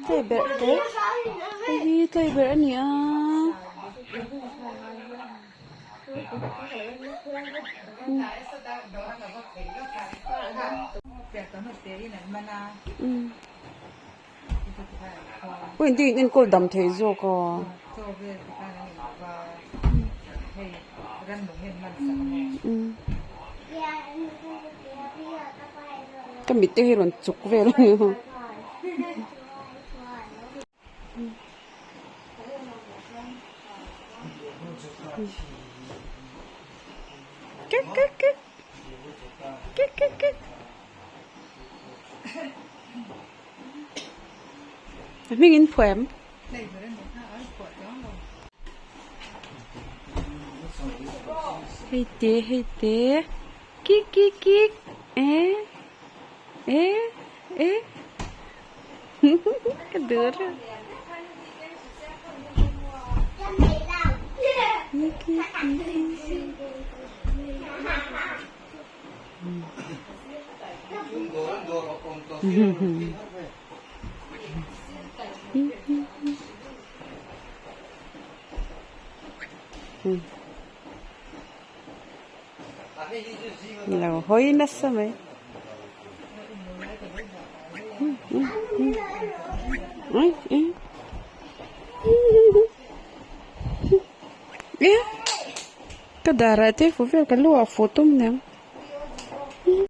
Tlaiberh te hei hi tlaiberh a ni a. Pu in tin enkawl dam thei zawk aw. Ka mit te hi rawn chuk vel a ni aw. Kek kek kek kek kek kek. A hming in phuah em? Hei te hei te kik kik kik e e e ka dur kik kik kik. Lo hawi nasa mai. Ka darah te fu vel ka lu ah fu tum nen.